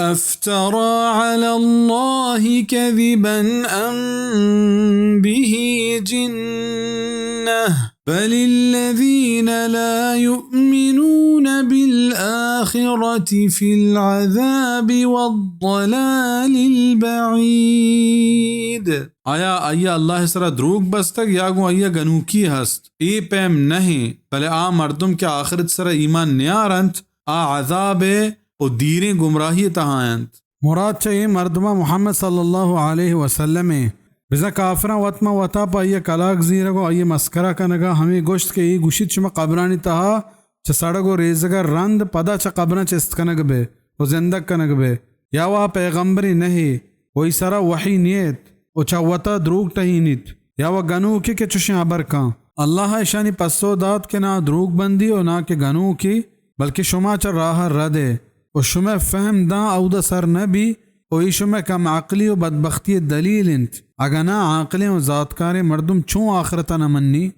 أفترى على الله كذبا أم به جنة بل الذين لا يؤمنون بالآخرة في العذاب والضلال البعيد۔ آیا آئی ءَ اللہ ءِ سرا دروگ بستگ یا گوں آئی ءَ گنوکی ہست؟ اے پیم نہ ایں، بلے آ مردم کہ آخرت ءِ سرا ایمان نیارنت، آ عذاب ءِ و دیریں گمراہی ءِ تہا انت۔ مراد چہ اے مردماں محمد صلی اللہ علیہ وسلم ءَ۔ بزاں کافراں وت ماں وتا پہ آئی ءَ کلاگ زیرگ و آئی ءَ مسکرا کنگا ہمے گوشت کہ اے گوشیت، شما قبرانی تہا چہ سڑگ و ریزگا رند پدا چہ قبراں چست کنگ بئے و زندگ کنگ بئے، یا وا پیغمبرے نہ ئے و ای سرا وحی نیت و چہ وتا دروگ ٹہینیت، یا وا گنوکے کہ چشیں ہبر کن۔ اللہ ءَ اشانی پسو دات کہ نا دروگ بندی و نا کہ گنوکی، بلکہ شما چہ راہ ءَ رد ئے و شمئے فہم داں اودا سر نہ بی و اے شمئے کم عقلی و بدبختی ءِ دلیل انت۔ اگاں نا عاقلیں و زاتکاریں مردم چون آخرت ءَ نہ منی؟